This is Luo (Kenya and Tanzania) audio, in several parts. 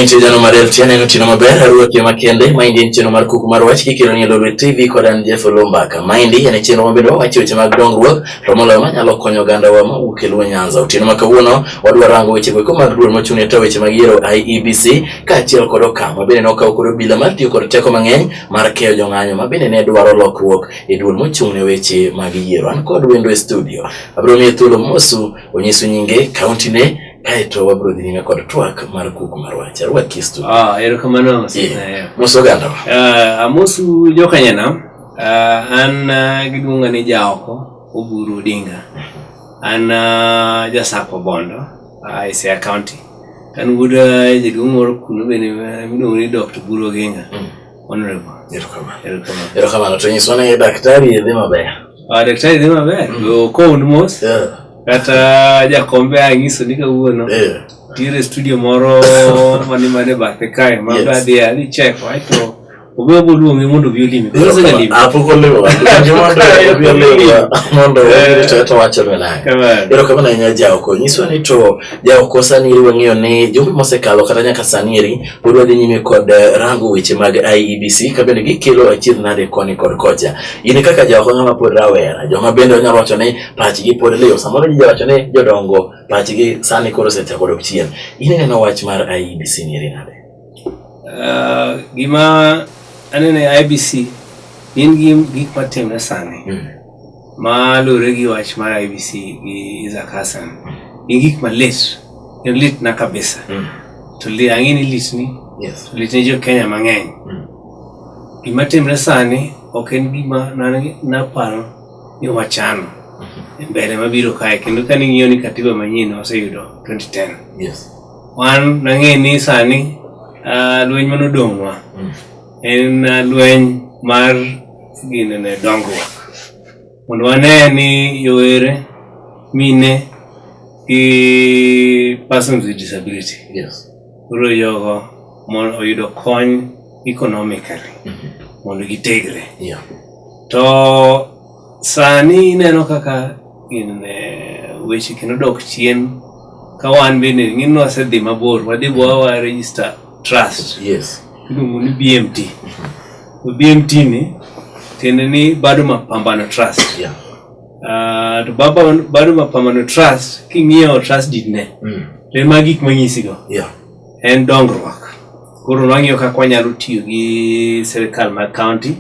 Kuma intie jano mar LTN en otieno maber, arwaki makende. Maendi en chenro mar Kuku mar Wach kikelo ni e Lolwe TV kod an Jeff Olumbaka. Maendi en chenro mabende wawacho weche mag dongruok to moloyo manyalo konyo ogandawa mawuok e Luo Nyanza. Otieno ma kawuono wadwa rango weche goeko mag duol mochung' ne tayo weche mag yiero IEBC kaachiel kod okang' ma bende nokaw kod obila mar tiyo kod teko mang'eny mar keyo jong'anyo ma bende ne dwaro lokruok e duol mochung' ne weche mag yiero. An kod wendo e studio. Abiro miye thuolo mosu onyisu nyinge, kaunti ne, kaeto wabiro dhi nyime kod twak mar Kuku mar Wach. Arwaki e studio. Ah, erokamano. Yeah. Mos ogandawa. Amosu jokanyanam. An giluonga ni Jaoko Oburu Odinga. An jasakwa Bondo, Siaya County. An wuod jaduong' moro kuno bende miluongo ni Dr. Buru Oginga. Honorable. Erokamano. Erokamano. Erokamano. To nyiswa ni daktari dhi maber. Ah, daktari dhi maber. Okound mos. Kata jakombe ang'iso ni kawuono nitiere studio moro mani mane bathe kae ma adhi adhi check aeto obe obo luonge mondo obi olimi. Koro osegalimi. Ah, pok olimo. Mondo obi olima. Mondo obi to wacho ni nang'o. Kamano. Erokamano ahinya Jaoko. Nyiswa ni to Jaoko sani eri wang'eyo ni jumbe mosekalo kata nyaka sani eri pod wadhi nyime kod rango weche mag IEBC ka bende gikelo achiedh nade koni kod kocha. In kaka Jaoko ng'ama pod rawera, joma bende wanyalo wacho ni pachgi pod liw. Samoro ji jawacho ni jodongo pachgi sani koro osechako dok chien. In ineno wach mar IEBC ni eri nade? Gima aneno e IEBC gin gik matimre sani ma luwore gi wach mar IEBC gi Isaac Hassan gin gik malit, kendo lit na kabisa. To ang'e ni litni, to litne jo Kenya mang'eny. Gima timre sani ok en gima naparo ni wachano e mbele mabiro kae, kendo kane ing'iyo ni katiba manyien waseyudo 2010. Wan nang'e ni sani lweny manodong'wa en lweny mar ginene dongruok. Mondo wane ni yowere, mine gi persons with disability. Koro jogo mondo oyudo kony economically mondo gitegre. To sani ineno kaka gin weche kendo dok chien ka wan bende ng'in wasedhi mabor, wadhi wa register trust. Iluongo ni BMT. To BMT ni tiende ni Bado Mapambano Trust. To Bado Mapambano Trust king'iyo trust deed ne, to en ma gik manyisigo. En dongruok. Koro wang'iyo kaka wanyalo tiyo gi sirikal mar county.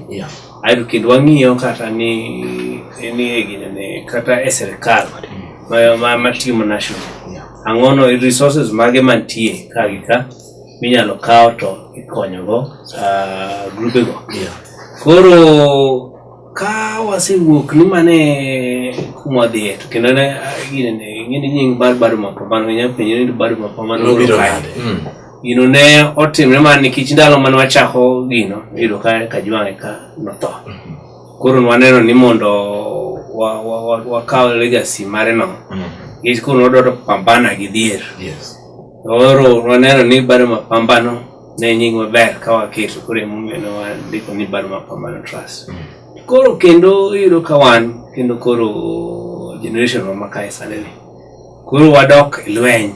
Aeto kendo wang'iyo kata ni e ginene kata e sirikal matimo national. Ang'ono resources mage mantie ka gi ka minyalo kaw to ikonyogo grube go. Koro ka wasewuok ni mane kuma wadhiye to kendo ne ginene ing'e ni nying mar Bado Mapambano inyalo penjo ni Bado Mapambano nobiro kae. nade? Gino ne otimre mana nikech ndalo mane wachako gino iyudo ka Kajwang' eka notho. Koro waneno ni mondo wakaw legacy mare no. Nikech koro wadwaro pambana gi dhier. Koro waneno ni Bado Mapambano ne nying maber ka waketo, koro emomiyo ne wandiko ni Bado Mapambano Trust. Koro kendo iyudo ka wan kendo koro generation ma kae sani ni koro wadok e lweny.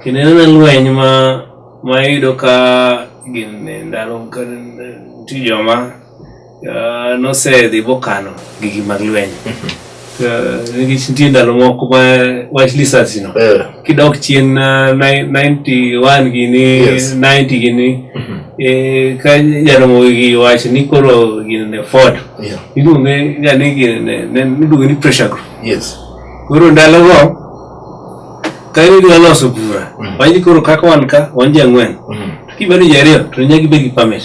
Kendo en lweny ma iyudo ka gin ndalo ka nitie joma nosedhi bokano gigi mag lweny. Nikech nitie ndalo moko ma wach lisasi no. Kidok chien 91 gini, 90 gini, ka Jaramogi gi wacho ni koro gini ne Ford. Iluonge ga ni gini ne iluonge ni pressure group. Koro ndalogo ka idwa loso bura, wach ni koro kaka wan ka, wan ji ang'wen. Kibedo ji ariyo, to nyaka ibed gi permit.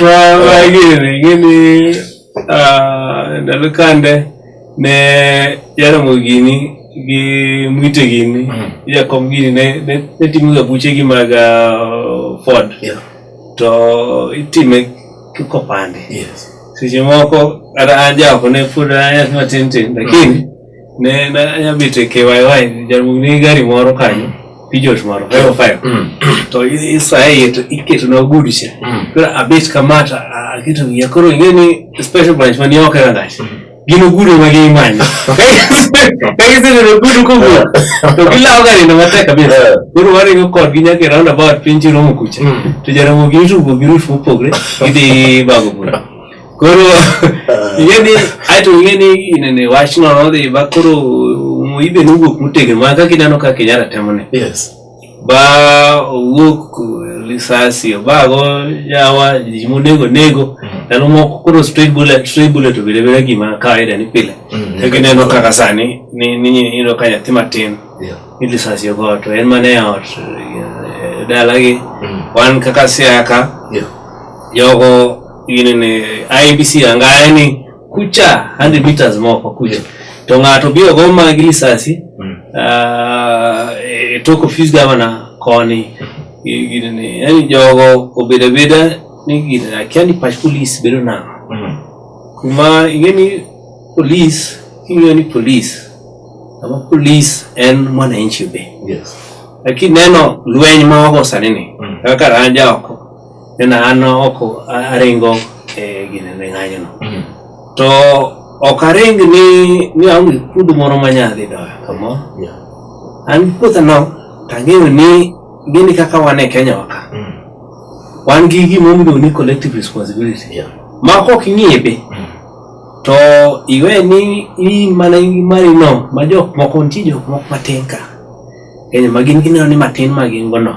Ma gini, gini, ndalo kande ne Jaramogi gini gi Mwite gini, Jakom gini ne timo ga buche gi mag Ford. To itime kopande. Seche moko kata an jaoko ne pod an nyathi matin tin, lakini ne anya bet e KYY, Jaramogi nigi gari moro kanyo, Peugeot moro 505. To isaye iye to iketo na ogudu cha. Koro abet kama to aketo wiya. Koro ing'e ni special branch mani oko e rangach. Gin ogudu ema gimanyo. Ka giseneno ogudu kowuok, to gilawo ga nindo matek kabisa. Koro waringo kodgi nyaka e roundabout piny Chiromo kucha. To Jaramogi itugo gi route mopogre, gidhi bago bura. Koro ing'e ni aeto ing'e ni inene wachno nodhi ba koro Moi be nowuok motegno mana kaka ineno ka Kenyatta temone. Yes. Ba owuok risasi obago yawa ji monego nego ndalo moko koro straight bullet obedo abeda gima kawaida ni pile. Kaka ineno kaka sani ni iyudo ka nyathi matin ni risasi ogo to en mana e ot dalagi. Wan kaka Siaya ka jogo ginene IEBC angaye ni kucha 100 meters moko kucha to ng'ato biro go mana gi lisasi e tok ofis gavana koni ginene yani jogo obedo abeda ni ginene akia ni pach polis bedo nang'o kuma ing'e ni polis king'iyo ni polis ama polis en mwananchi be. Lakini neno lweny ma wago sani ni kaka an ja oko neno an oko aringo e ginene ng'anyo no to ok aring ni aonge puodho moro manya dhi doyo kamoro. An gi puotha no to ang'eyo ni gini kaka wan e Kenya wa ka wan gi gima iluongo ni collective responsibility ma kok ing'iye be to iwe ni in mana mari no ma jok moko nitie jok moko matin ka Kenya ma gin gineno ni matin ma gin go no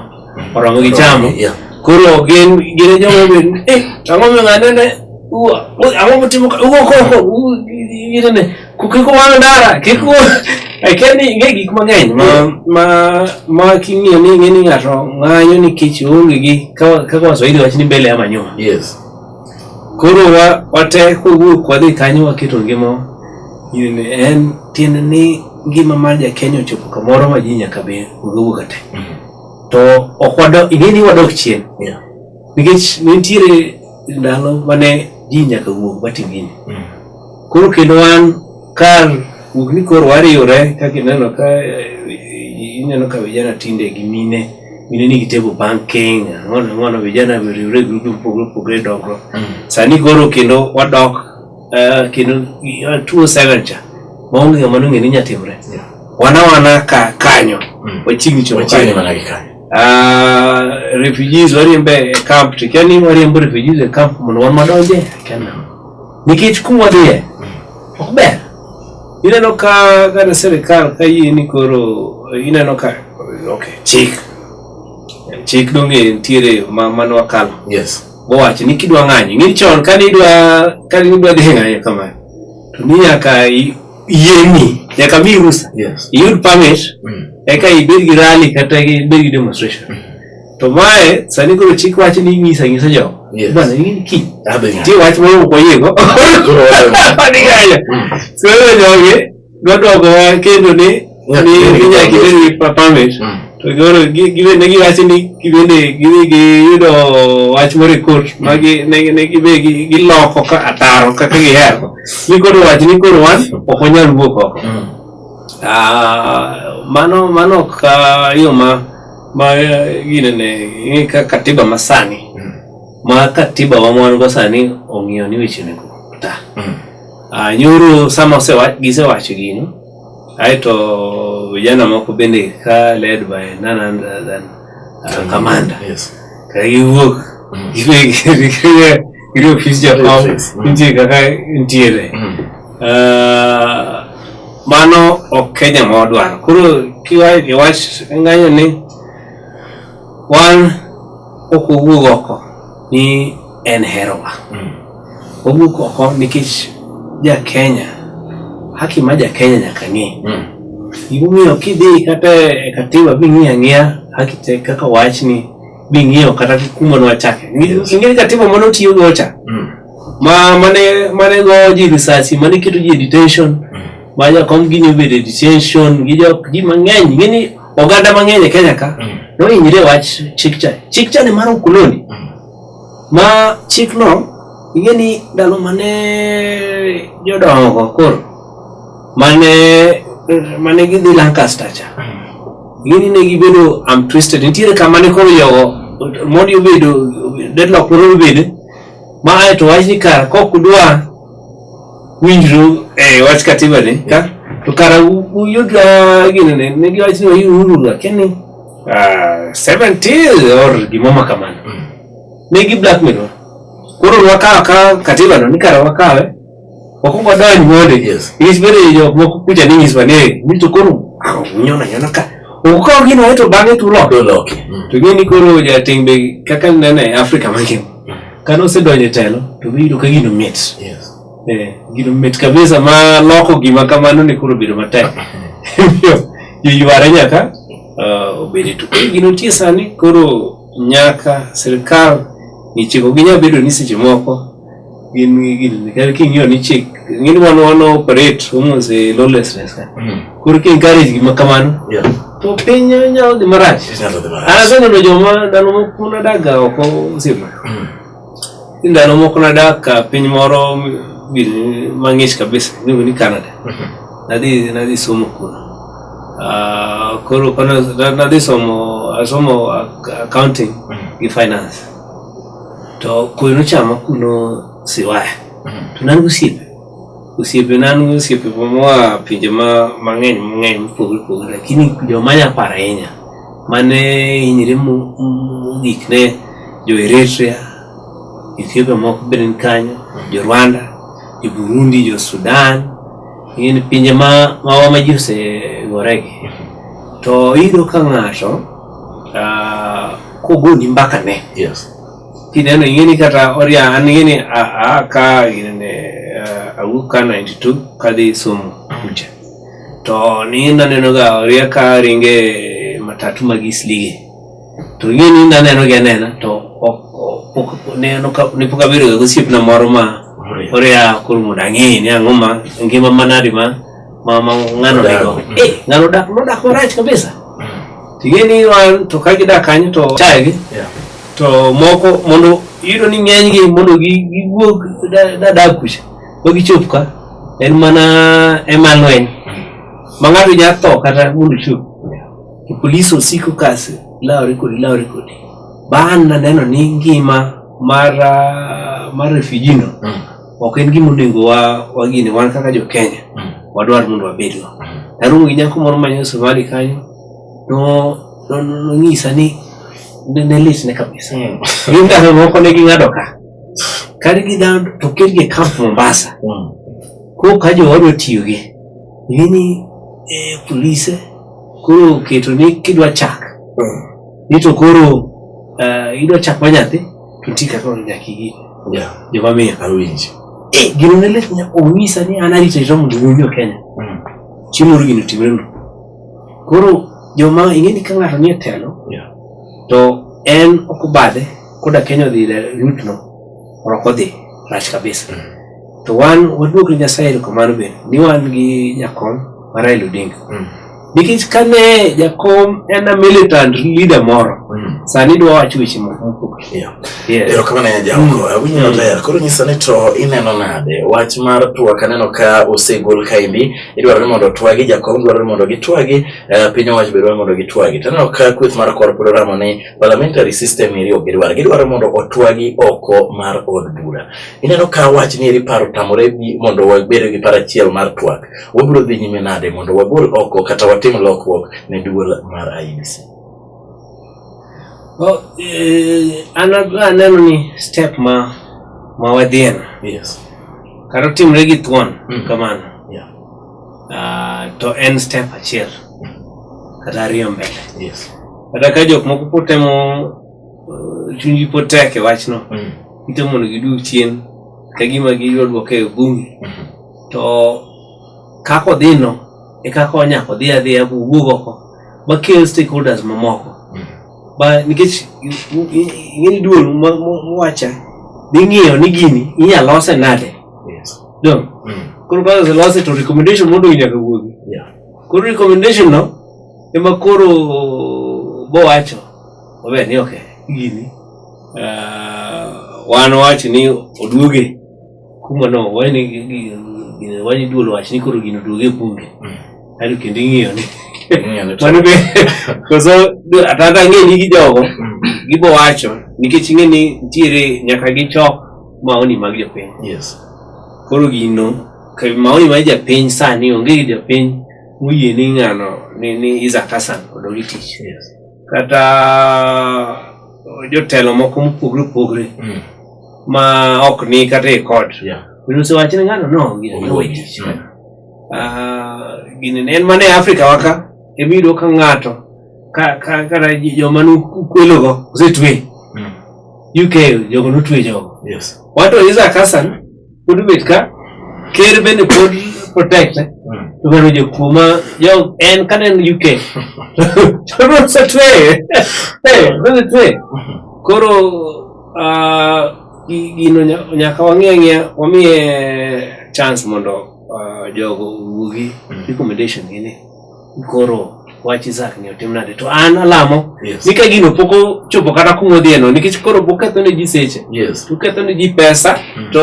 oromo gi chamo. Koro gin e joma obet ni eh ang'o momiyo ng'ane ne ang'o motimo ka ugo koko ginene kik uwang' ndara kik u akia ni ing'e gik mang'eny ma king'iyo ni ing'e ni ng'ato ng'anyo nikech oonge gi kaka Waswahili wacho ni mbele ama nyuma. Koro wate kowuok wadhi kanyo waketo ngima en tiende ni ngima mar ja Kenya ochopo kamoro ma ji nyaka be wuog te. To ok wadok ing'e ni wadok chien. Nikech nitiere ndalo mane ji nyaka wuog matim gini. Koro kendo wan kar wuok ni koro wariwre kaka ineno ka ineno ka vijana tinde gi mine mine nigi table banking ang'ono ang'ono vijana oriwre e grupe mopogore opogore dongruok. Sani koro kendo wadok kendo 2007 cha maonge ng'ama nong'e ni nyatimre. Wan awana ka kanyo wachiegni chopo Wachiegni kanyo. mana gi kanyo. Refugees wariembe e camp to kia ni wariembo refugees e camp mondo wan wadonje akia nang'o. Nikech kuma wadhiye ok ber. Ineno ka kata sirikal ka yie ni koro ineno ka okay chik chik donge nitiere ma mane wakalo. Bowacho ni kidwa ng'anyo ing'e chon kane idwa dhi ng'anyo kamae to ni nyaka yieni nyaka miyi rusa. Iyud permit eka ibed gi rally kata ibed gi demonstration. To mae sani koro chik wacho ni inyisa anyisa jogo. Bwana in kiny. Nitie wach moro ok wayiego. Wadhi ng'anyo. Koro jogi dwa duokowa kendo ni nyaka ibed gi permit. To koro ne giwacho ni gibende gidhi giyudo wach moro e court ma ne gibe giloko ka ataro kaka gihero. Ni koro wach ni koro wan ok wanyal wuok oko. Mano ok yo ma ginene ka katiba masani ma katiba wa wan go sani ong'iyo ni weche onego ota. Nyoro sama gisewacho gino aeto vijana moko bende ka led by none other than Kamanda. Ka giwuok gidhi ofis jakom nitie kaka nitiere. Mano ok Kenya ma wadwaro. Koro kiwach ng'anyo ni wan ok wawuog oko ni en herowa. Wawuok oko nikech ja Kenya haki ma ja Kenya nyaka ng'e. Gimomiyo kidhi kata e katiba ming'iyo ang'iya haki te kaka wachni bing'iyo kata kuma nwachake. Ing'e ni katiba mane otiyo go cha ma mane go ji risasi mane keto ji e detention ma jakom gini obedo e detention gi jok ji mang'eny ing'e ni oganda mang'eny e Kenya ka nohinyre e wach chik cha. Chik cha ne mar ukoloni ma chikno ing'e ni ndalo mane jodongo koro mane gidhi Lancaster cha ing'e ni ne gibedo twisted nitiere kama ne koro jogo mondi obedo deadlock moro obedo ma aeto wach ni kara kok udwa winjru e wach katiba ni ka to kara uyud gino ne ne giwach ni wayuru akia ni 70 or gimoro ma kamano. Ne gi blackmail wa. Koro wakawo akawa katiba no ni kara wakawe wakwongo wadonj monde. Nikech bende jok moko kucha ni nyiswa ni ni to koro unyona nyona ka ukaw gino ae to bang'e to uloke. Uloke. To ing'e ni koro jateng be kaka neno e Afrika mangima kane osedonjo e telo to iyudo ka gino mit. Gino mit kabisa ma loko gima kamano ni koro bedo matek. Joyware nyaka obede. To koro gino nitie sani koro nyaka sirkal ni chik ok ginyal bedo ni seche moko gin gin kata king'iyo ni chik ing'e ni wan wan operate almost e lawlessness ka. Koro ki encourage gima kamano to piny nyalo dhi marach. Nyalo dhi marach. An aseneno joma ndalo moko nadak ga oko osiepa. Ndalo moko nadak ka piny moro gini mang'ich kabisa iluongo ni Canada. Nadhi somo kuno. Koro kane nadhi somo asomo accounting gi finance. To koyo nochama kuno siwaya. To ne an gi osiepe. Osiepe ne an gi osiepe moa pinje mang'eny mang'eny mopogore opogore lakini joma anya paro ahinya mane hinyre mogik ne jo Eritrea, Ethiopia moko be ne kanyo, jo Rwanda, jo Burundi, jo Sudan, gin pinje ma ma ji osegoregi. To iyudo ka ng'ato kogoni mbaka ne. Kineno ing'e ni kata oria an ing'e ni aa ka ginene awuok ka 92 kadhi somo kucha. To ni naneno ga oria ka ringe matatu mag Eastleigh gi. To ing'e ni naneno gi anena to ok ne ne pok abedo ga gosiepna moro ma oria koro mondo ang'e ni ang'o ma ngima manade ma ma ng'ano nigo. Ng'ano dak nodak marach kabisa. To ing'e ni wan to ka gidak kanyo to chayogi. To moko mondo iyudo ni ng'enygi mondo giwuog dadak kucha ma gichop ka en mana ema lweny ma ng'ato nyalo tho kata mondo ochop. To polis osiko ka lawre kodi lawre kodi. Bang' naneno ni ngima mar mar refugee no ok en gima onego wagine wan kaka jo Kenya wadwar mondo wabedgo. Naromo gi nyako moro ma nya Somali kanyo nonyisa ni ne litne kabisa. Gin ndalo moko ne ging'ado ka. Kane gidhi to okelgi e camp Mombasa. Koro ka jowadwa tiyogi, ing'e ni polise koro oketo ni kidwa chak ni to koro idwa chak ma nyathi to nitie kaka nyaka igine. Joma miyo. Awinjo. Gino ne lit onyisa ni an arito arita mondo wuoyi o Kenya. Chieng' moro gino otimre no. Koro joma ing'e ni ka ng'ato nie telo to en ok obadhe koda Kenya odhi route no ok odhi rach kabisa. To wan waduok ne Nyasaye erokamano bende ni wan gi jakom ma Raila Odinga. Nikech kane jakom en a militant leader moro, sani dwa wacho weche moko mopogore. Erokamano ahinya Jaoko. Awinjo maber. Koro nyisa ni to ineno nade wach mar twak aneno ka osegol kaendi idwaro ni mondo otwagi jakom dwaro ni mondo gitwagi piny owacho be dwaro mondo gitwagi. To aneno ka kweth mar kor pod oramo ni parliamentary system eri ok gidwar. Gidwaro mondo otwagi oko mar od bura. Ineno ka wach ni eri paro tamore mondo wabed gi paro achiel mar twak. Wabiro dhi nyime nade mondo wagol oko kata watim lokruok ne duol mar IEBC? An aneno ni step ma wadhieno. Kata otimre gi thuon kamano. To en step achiel kata ariyo mbele. Kata ka jok moko pod temo chunygi pod tek e wachno, gitemo mondo giduog chien ka gima gidwa duoke e bunge. To kaka odhino e kaka onyako odhi adhiya bowuog oko bakel stakeholders mamoko. Ba nikech ing'e ni duol mowacha dhi ng'iyo ni gini inyalo lose nade. Dong. Koro ka oselose to recommendation modong' nyaka wuogi. Koro recommendation no ema koro bowacho maber ni okay gini wan wacho ni oduoge kuma no wani duol wach ni koro gino oduoge e bunge. Aeto kendo ing'iyo ni mano be koso ata ang'e ni gi jogo gibo wacho nikech ing'e ni nitiere nyaka gichok maoni mag jopiny. Koro gino Maoni mar japiny sani onge gi japiny moyie ni ng'ano ni Isaac Hassan odog e tich. Yes. Kata jotelo moko mopogre opogre ma ok ni kata e court. Bende osewach ni ng'ano no gini nowe tich. Gini ne en mana e Afrika wa ka ema iyudo ka ng'ato kata joma nokwelogo osetwe. UK jogo notwe jogo. Yes. Wato Isaac Hassan pod obet ka ker bende pod protect to bende jokuo ma jo en kane en UK to nosetweye. Nosetweye. Koro gino nyaka wang'i ang'iya wamiye chance mondo jogo owuogi recommendation gi ni koro wach Isaac ni otim nade to an alamo ni ka gino pok ochopo kata kuma odhiye no nikech koro boketho ne ji seche to ketho ne ji pesa to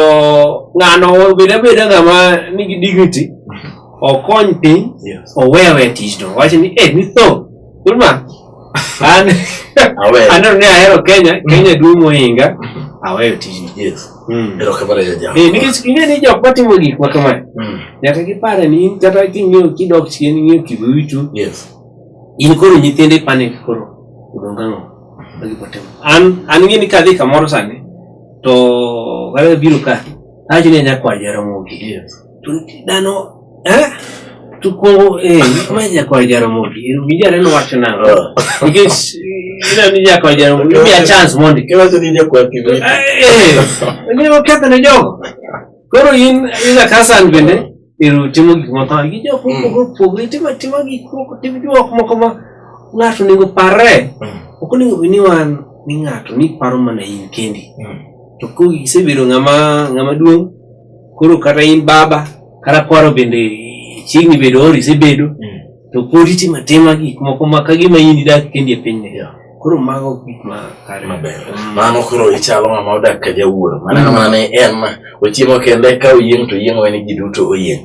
ng'ano obed abeda ng'ama nigi dignity okony piny owe aweya tijno wach ni ni tho Ulma an aneno ni ahero Kenya Kenya duong' mohinga aweyo tijni. Erokamano jajawa. Nikech ing'e ni jok matimo gik ma kamae nyaka gipare ni in kata king'iyo kidok chien ing'iyo Kivuitu in koro nyithinde panic koro odong' ang'o ma gibotimo. An ing'e ni kadhi kamoro sani to kata biro ka awacho ni nyakwar Jaramogi. To dhano to kuongo ma nyakwar Jaramogi winji aneno wacho nang'o nikech ineno ni nyakwar Jaramogi imiya chance mondi Iwacho ni nyakwar Kivuitu. Oketho ne jogo. Koro in Isaac Hassan bende ero timo gik moko gi jok mopogore opogore timo atima gik moko tim juok moko ma ng'ato onego parre. Ok onego bed ni wan ni ng'ato ni paro mana in kendi. To koro isebedo ng'ama duong' koro kata in baba kata kwaro bende chiegni bedo or isebedo to pod itimo atima gik moko ma ka gima in idak kendi e pinyni. Koro mago gik ma kare. Maber. Mano koro ichalo ng'ama odak ka jawuoro. Maneno mana ni en ochiemo kende ka oyieng' to oyieng' weni ji duto oyieng'.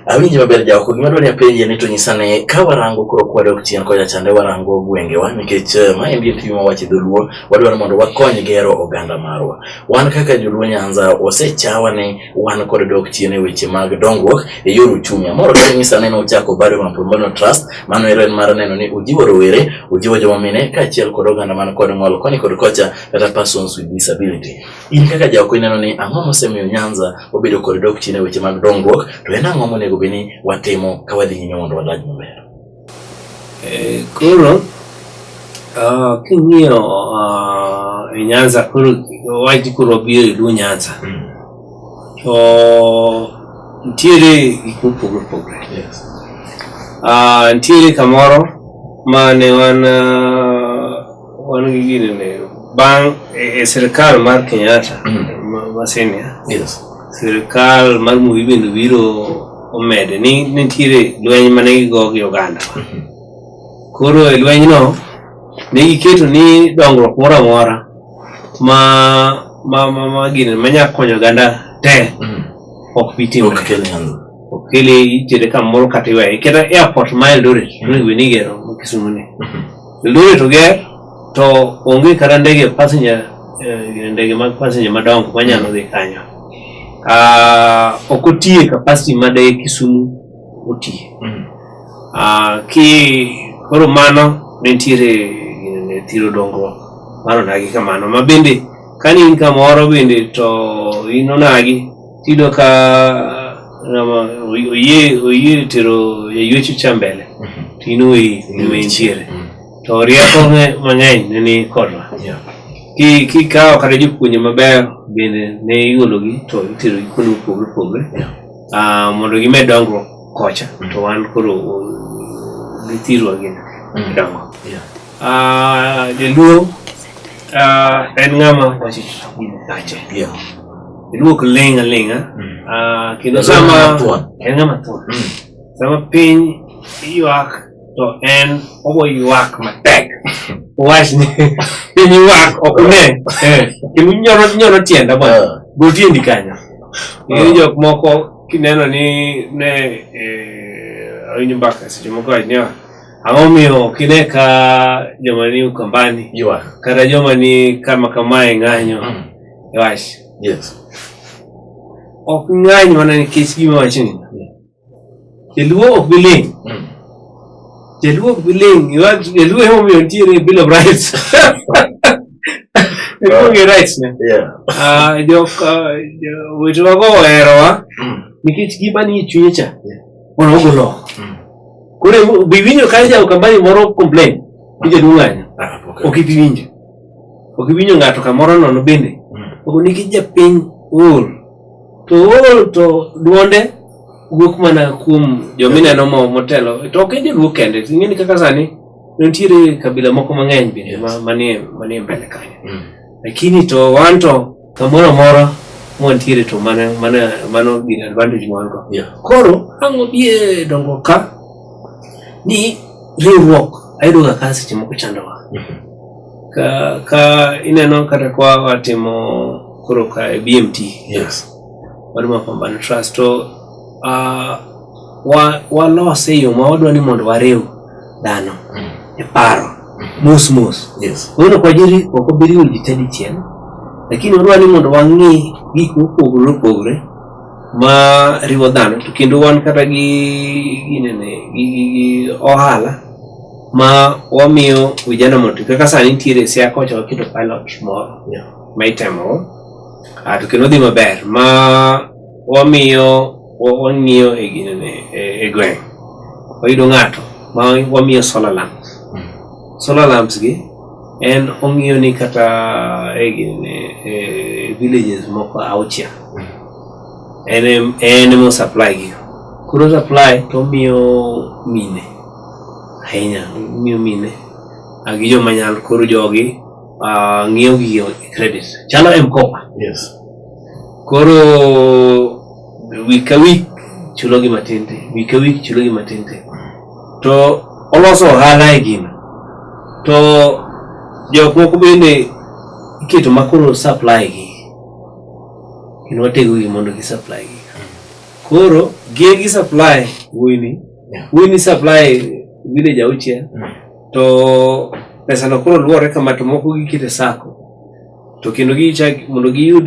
Awinji maber jaoko, gima adwa ni apenji ni to nyisa ni ka warango koro kwadok chien kocha chande warango gwengewa nikech maendi en tich mawacho e dholuo, wadwaro mondo wakony gero oganda marwa. Wan kaka joluo Nyanza osechawa ni wan kod dok chien e weche mag dongruok e yor uchumi. Amoro ka nyisa ni nochako Bado Mapambano Trust, mano ero en mar neno ni ujiwo rowere, ujiwo joma mine kaachiel kod oganda man kod ng'ol koni kod kocha kata persons with disability. In kaka jaoko ineno ni ang'o mosemiyo Nyanza obedo kod dok chien e weche mag dongruok, to en ang'o monego bed ni watimo ka wadhi nyime mondo wadaj maber? Koro king'iyo e Nyanza koro wach koro biro e Luo Nyanza to nitiere gik mopogore opogore. Nitiere kamoro mane wan gi ginene bang' e sirikal mar Kenyatta ma senior. Sirikal mar Moi bende biro omede ni nitiere lweny mane gigo gi oganda. Koro e lwenyno ne giketo ni dongruok moro amora ma gine manya konyo oganda te ok bi timore. Ok kel Nyanza. Ok kele itere kamoro kata iweye. Kata airport ma Eldoret onego bed ni igero ma Kisumu ni. Eldoret oger to onge kata ndege passenger ndege mag passenger madongo manyalo dhi kanyo. Ok otiye capacity ma de Kisumu otiye. Ki koro mano nitiere thiro dongruok mar onagi kamano ma bende kani in kamoro bende to in onagi tiyudo ka ng'ama oyie tero jaywecho cha mbele to in oweyi kuma intiere. To rieko mang'eny ne ni kodwa. Kikawo kata jopuonje mabeyo bende ne igologi to iterogi kuonde mopogore opogore mondo gimed dongruok kocha to wan koro githirwa gini dongo. Jaluo en ng'ama wacho gima pache. Jaluo ok ling' aling'a kendo sama en ng'ama thuon. Sama piny ywak to en obo ywak matek. Owach ni piny ywak ok une. Kendo nyono tienda bwana. Go tiendi kanyo. Nikech jok moko kineno ni ne awinjo mbaka seche moko wach niya ang'o miyo ok ine ka joma ni Ukambani kata joma ni kama kamae ng'anyo wach. ok ng'any mana nikech gima wachni. Jaluo ok bi ling'. Jaluo ok bi ling'. Jaluo emomiyo nitiere Bill of Rights. Jaluo onge rights ne. Yeah. Jok wetewago oherowa nikech gima nie chunye cha mondo ogol oko. Koro be iwinjo ka ja Ukambani moro complain ni jaluo ng'anyo? Ah, Ok ibi winjo. Ok iwinjo ng'ato kamoro nono bende. Ok nikech japiny ool. To ool to duonde wuok mana kuom jomineno motelo. To ok en joluo kende. Ing'e ni kaka sani nitiere kabila moko mang'eny bende manie mbele kanyo. Lakini to wan to kamoro amora mwantiere to mano gin advantage ma wan go. Koro ang' wabi e dongruok ka ni riwruok ayudo ga ka seche moko chandowa. Ka ineno kata kwa watimo koro ka e BMT. Mar Mapambano Trust to walose e yo ma wadwa ni mondo wariw dhano e paro mos mos. Koro ok wabi riwo ji te dichiel, lakini wadwa ni mondo wang'i gik mopogore opogore ma riwo dhano to kendo wan kata gi ohala ma wamiyo vijana mondo kaka sani nitiere Siaya kocha waketo pilot moro ma itemo to kendo dhi maber ma wamiyo wang'iyo e ginene e gweng' wayudo ng'ato ma wamiyo solar lamps. Solar lamps gi en ong'iyo ni kata e ginene e villages moko auchiel en ema supply gi. Koro supply to omiyo mine ahinya, omiyo mine gi joma nyalo koro jogi ng'iewo gigi e credit chalo M-Kopa. Koro week ka week chulo gi matin tin, week ka week chulo gi matin tin. To oloso ohala e gino. To jok moko bende iketo ma koro supply gi. Kendo watego gi mondo gi supply gi. Koro gin gi supply wuoyi ni. Wuoyi ni supply village auchiel. To pesa no koro luwore kama to moko giketo e sacco. To kendo gichak mondo giyud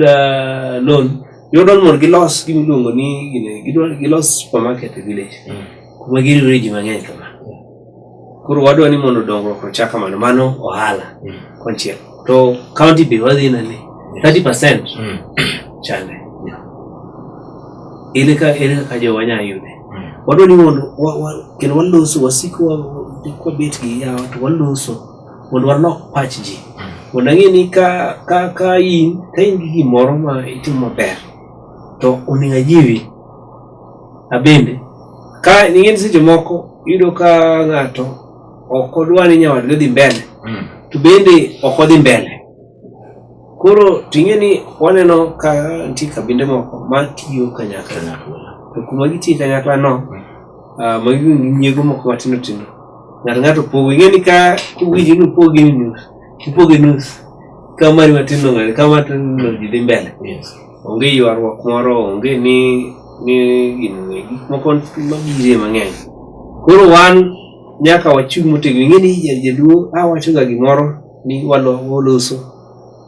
loan, giyud mondo gilos gima iluongo ni gine, gilos supermarket e village. Kuma giriwore ji mang'eny kama. Koro wadwa ni mondo dongruok ochak kamano, mano ohala konchiel. To county be wadhi nene 30% chande. Ere kaka jowa nyalo yude? Wadwa ni mondo kendo waloso wasiko kwabet gi yawa to waloso mondo walok pach ji. Mondo ang'e ni ka in gi gimoro ma itimo maber to onego ajiwi abende. Ka ing'e ni seche moko iyudo ka ng'ato ok odwa ni nyawadgi odhi mbele to bende ok odhi mbele. Koro ting'e ni waneno ka nitie kabinde moko matiyo kanyakla. To kuma gitiyo kanyakla no, magi nyiego moko matindo tindo. Ng'ato ng'ato pogo, ing'e ni ka uwinjo ni upoge nus, upoge nus. Ka mari matin no ng'ani, ka matin no ji dhi mbele. Onge ywaruok moro, onge ni gini gik moko mabire mang'eny. Koro wan nyaka wachung' motegno. Ing'e ni jaluo awacho ga gimoro ni waloso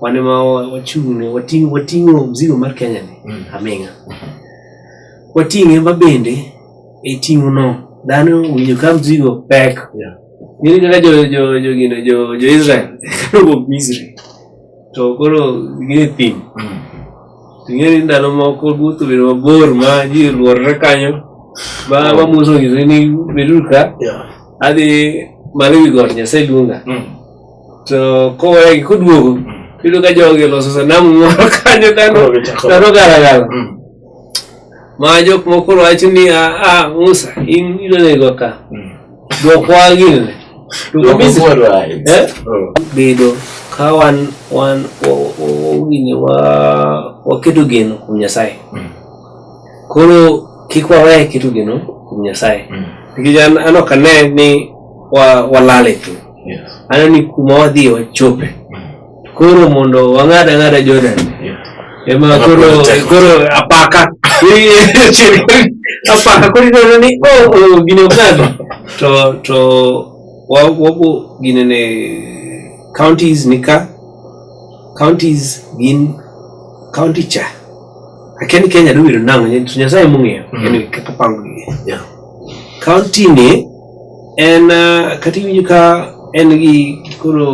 wan ema wachung' wating'o mzigo mar Kenya ni aming'a. Wating'e ma bende e ting'o no dhano owinjo ka mzigo pek. Ng'eni kaka jo Israel nowuok Misri to koro gin e thim. To ing'e ni ndalo moko wuoth obedo mabor ma ji oluorore kanyo ma Musa onyiso ni beduru ka adhi malo ewi got Nyasaye luonga. To kowegi koduogo iyudo ka jogi oloso sanamu moro kanyo dhano galagala. Ma jok moko wacho ni a Musa in idwa nego ka. Dwokwa gini. Dwokwa Misri. Bedo ka wan gini waketo geno kuom Nyasaye. Koro kik wawe keto geno kuom Nyasaye. Nikech an ok ane ni walal e thim. Aneno ni kuma wadhiye wachope. Koro mondo wang'ad ang'ada Jordan. Ema koro apaka. Apaka koro ineno ni oh gini ok ng'adi. To wabo ginene counties ni ka. Counties gin county cha. Akia ni Kenya dowiro nang'o to Nyasaye mong'eyo en kaka pango gigi. County ni en kata iwinjo ka en gi koro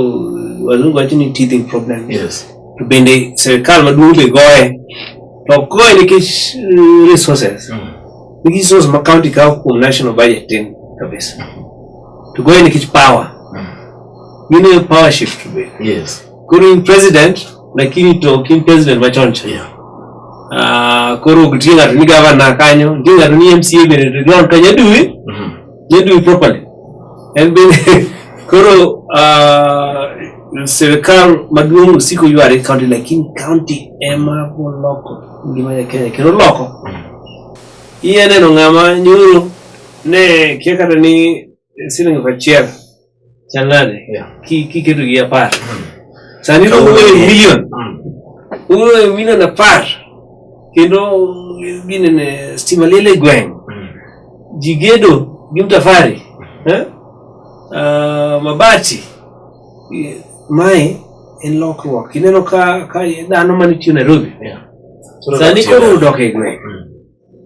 wazungu wacho ni teething problems. To bende sirkal maduong' be goye. To ok goye nikech resources. Nikech resources ma county kawo kuom national budget tin kabisa. To goye nikech power. Gine power shift be. Koro in president lakini to ok in president machon cha. Koro ok nitie ng'ato ni governor kanyo, nitie ng'ato ni MCA bende to ground kanyo adui, adui properly. En bende koro sirkal maduong' osiko yware county lakini county ema boloko ngima ja Kenya kendo loko. Inya neno ng'ama nyoro ne kia kata ni siling 1000 chal nade kiketo gi 10. Sani owuoyo e million. Owuoyo e million 10 kendo ginene stima liel e gweng'. Ji gedo gi mtafari. Mabati. Mae en lokruok. Ineno ka dhano manitiyo Nairobi. Sani koro odok e gweng'.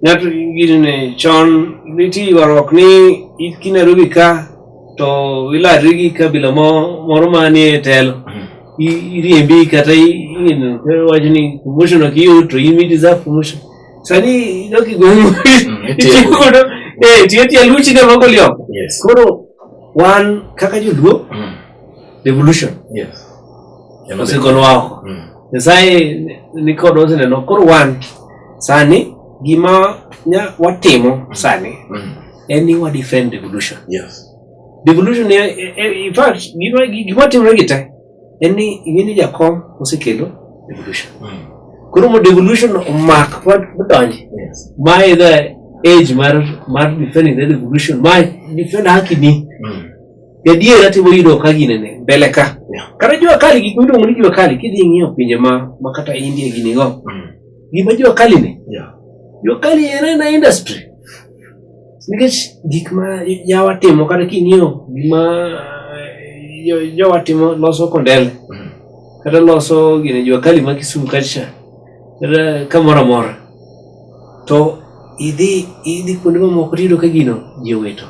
Ng'ato ginene chon nitie ywaruok ni ki Nairobi ka to ilarri gi kabila moro manie telo. Iriembi kata iwacho ni promotion ok iyud to in deserve promotion. Sani idok e gweng' itiyo tiyo luchi ne magoli oko. Koro wan kaka joluo revolution osegolowa oko. Nyasaye nikodwa oseneno. Koro wan sani gima watimo sani en ni wa defend revolution. Devolution in fact gima timore gi te en ni ing'e ni jakom osekelo devolution. Koro mo devolution omak modonji. Mae the age mar defending the revolution. Mae defend haki ni. Gadiera timo yudo ka ginene mbele ka. Kata jua kali gik miluongo ni jua kali kidhi ing'iyo pinje ma kata India gini go. Gima jua kali ni. Jua kali en ena industry. Nikech gik ma jawa timo kata king'iyo gima jowa timo loso kondele. Kata loso gine jua kali ma Kisumu kacha. Kata kamoro amora. To idhi kuonde mamoko tiyudo ka gino ji owito.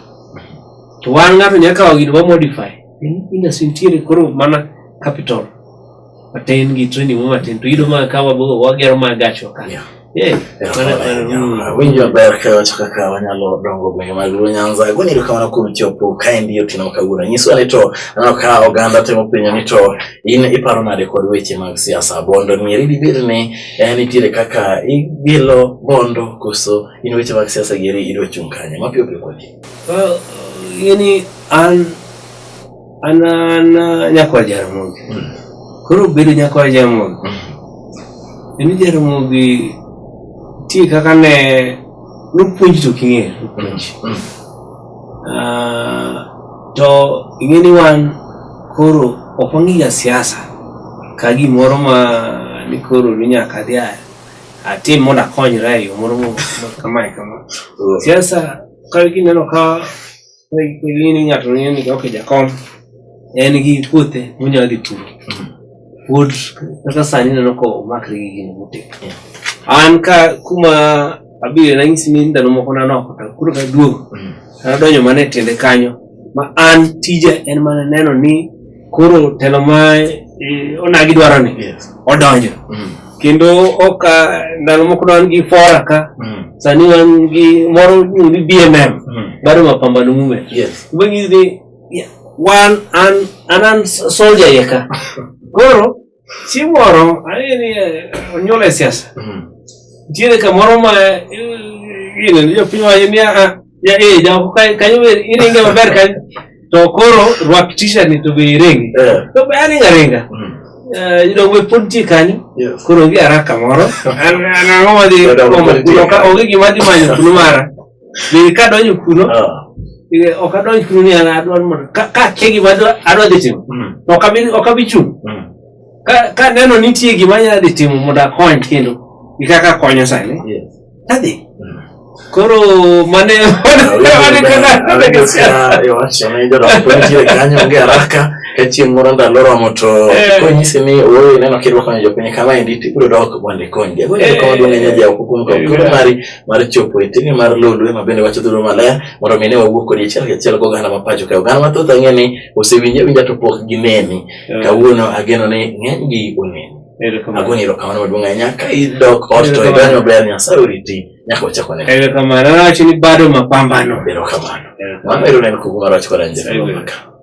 To wan ng'ato nyaka kawo gino ma modify. Industry nitiere koro mana capital matin gi training mo matin to iyudo ma ka wagero ma gachwa ka. Winjo maber ka iwacho kaka wanyalo dongo gwenge mag Luo Nyanza. Agoni erokamano kuom chopo kaendi otieno ma kawuono. Nyiswa ni to aneno ka oganda temo penjo ni to in iparo nade kod weche mag siasa. Bondo nieri dibed ni nitiere kaka igilo bondo koso in weche mag siasa gieri idwa chung' kanye? Mapiyo piyo kodi. Ing'eni an nyakwar Jaramogi. Koro bedo nyakwar Jaramogi. En Jaramogi nitie kaka ne nopuonji to ok ing'eyo nopuonji. To ing'e ni wan koro ok wang'iga siasa ka gimoro ma ni koro ni nyaka adhi atim mondo akonyra e yo moro kamae kama. Siasa ka kineno ka ni ng'ato ng'eyo ni ok jakom en gi puothe monyalo dhi puro. Pod kaka sani ineno ka omakre gi gino motegno. An ka kuma abiro nanyisi ni ndalo moko nanoko to koro kaduogo nadonjo mana e tiende kanyo ma an tija en mana neno ni koro telo ma onagi dwaro ni odonjo. Kendo ok ndalo moko ne wan gi fora ka sani wan gi moro iluongo ni BMM bado mapambano movement. Manyisi ni wan an soldier iye ka. Koro chieng' moro ang'e ni onyuola e siasa. Nitiere kamoro ma gine jopiny wacho ni jaoko kanyo be iringe maber kanyo to koro rwak t-shirt ni to be iringi. To be aringa aringa. Jodongo be pod nitie kanyo. Koro onge haraka moro. An ang'o madhi onge gima adhi manyo kuno mara. Be kadonjo kuno ok adonj kuno ni an adwaro mondo ka akia gima adwa dhi timo to ok abi chung'. Ka aneno nitie gima anyalo dhi timo mondo akony kendo gi kaka akonyo sani adhi. Koro mane iwacho ni jodongo pod nitiere kanyo onge haraka. Ka chieng' moro ndalo oromo to konyisi ni ooyo ineno kidwa konyo jopiny kama endi to ibiro dok mondo ikonygi. Agoyo erokamano maduong' ahinya jaoko kuom kawo thuolo mari mar chopo e tenge mar Lolwe ma bende wacho dholuo maler mondo mi ne wawuo kodi achiel kachiel gi oganda ma pacho kae. Oganda mathoth ang'e ni osewinji awinja to pok gineni. Kawuono ageno ni ng'enygi oneni. Agoni erokamano maduong' ahinya ka idok ot to idonjo maber Nyasaye oriti nyaka wachak wane. Erokamano. Awacho ni bado mapambano. Erokamano. Mano ero ne en kuku mar wach kod Angela Maka.